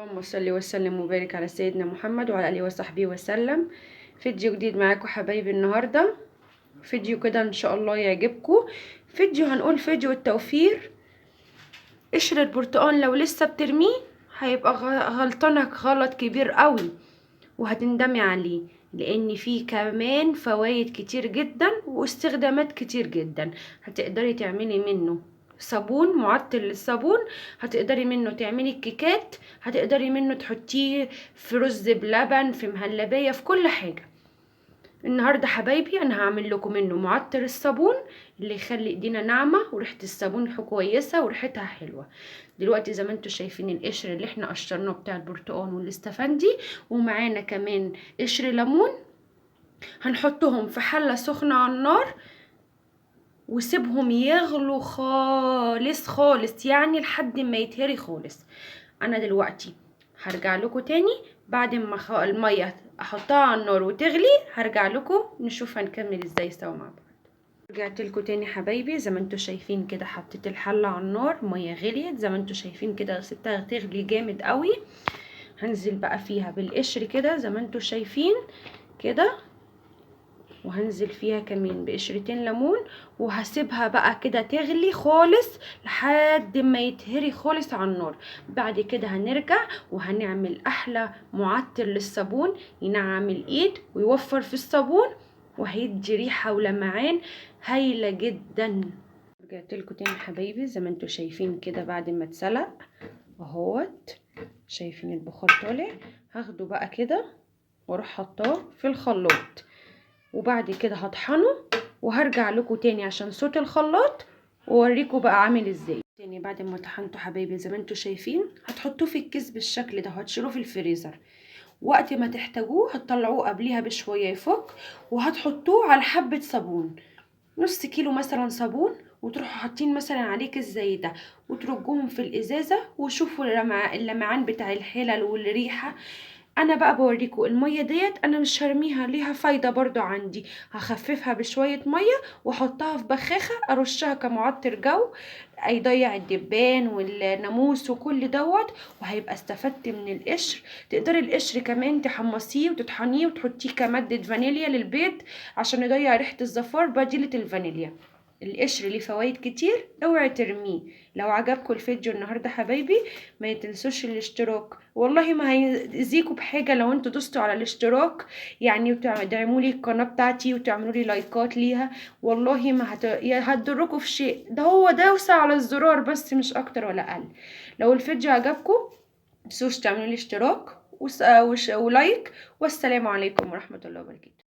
اللهم صل وسلم وبارك على سيدنا محمد وعلى اله وصحبه وسلم. فيديو جديد معاكم حبايبي النهارده، فيديو كده ان شاء الله يعجبكم. فيديو هنقول فيديو التوفير. قشر البرتقال لو لسه بترميه هيبقى غلطانك غلط كبير قوي وهتندمي عليه، لان فيه كمان فوايد كتير جدا واستخدامات كتير جدا. هتقدري تعملي منه صابون معطر للصابون، هتقدري منه تعملي كيكات، هتقدري منه تحطيه في رز بلبن، في مهلبية، في كل حاجة. النهاردة حبايبي انا هعمل لكم منه معطر الصابون اللي يخلي ايدينا ناعمة وريحة الصابون كويسة وريحتها حلوة. دلوقتي زي ما انتم شايفين القشر اللي احنا قشرناه بتاع البرتقال والاستفندي، ومعانا كمان قشر ليمون، هنحطهم في حلة سخنة على النار وسيبهم يغلوا خالص خالص، يعني لحد ما يتهري خالص. انا دلوقتي هرجع لكم تاني بعد ما المية احطها على النار وتغلي، هرجع لكم نشوف هنكمل ازاي سوا مع بعض. رجعت لكم تاني حبايبي، زي ما انتم شايفين كده حطيت الحلة على النار، مية غليت زي ما انتم شايفين كده، سبتها تغلي جامد قوي. هنزل بقى فيها بالقشر كده زي ما انتم شايفين كده، وهنزل فيها كمان بقشرتين ليمون، وهسيبها بقى كده تغلي خالص لحد ما يتهري خالص على النار. بعد كده هنرجع وهنعمل احلى معطر للصابون، ينعم الايد ويوفر في الصابون وهيدي ريحه ولمعان هايلة جدا. رجعت لكم تاني حبايبي زي ما انتم شايفين كده بعد ما اتسلق اهوت، شايفين البخار طالع. هاخده بقى كده واروح حطاه في الخلاط، وبعد كده هطحنه وهرجع لكم تاني عشان صوت الخلاط واوريكم بقى عامل ازاي. تاني بعد ما طحنته حبايبي زي ما انتم شايفين، هتحطوه في الكيس بالشكل ده، هتشيلوه في الفريزر، وقت ما تحتاجوه هتطلعوه قبليها بشوية يفك، وهتحطوه على حبه صابون، نص كيلو مثلا صابون، وتروحوا حاطين مثلا عليه كيس زي ده، وترجوهم في الازازه، وشوفوا اللمعان بتاع الحلل والريحه. انا بقى بوريكم المية ديت انا مش هرميها، ليها فايده برضو عندي، هخففها بشوية مية واحطها في بخاخه ارشها كمعطر جو، هيضيع الدبان والناموس وكل دوت، وهيبقى استفدت من القشر. تقدري القشر كمان تحمصيه وتطحنيه وتحطيه كمادة فانيليا للبيض عشان يضيع ريحه الزفار بديله الفانيليا. القشر ليه فوايد كتير، اوعي ترميه. لو عجبكم الفيديو النهارده حبايبي ما تنسوش الاشتراك، والله ما هيأذيكوا بحاجة لو انتوا دوستوا على الاشتراك يعني، وتدعموا لي القناة بتاعتي وتعملوا لي لايكات ليها، والله ما هتضركوا في شيء، ده هو دوسة على الزرار بس، مش اكتر ولا اقل. لو الفيديو عجبكم متنسوش تعملوا لي اشتراك و like، والسلام عليكم ورحمة الله وبركاته.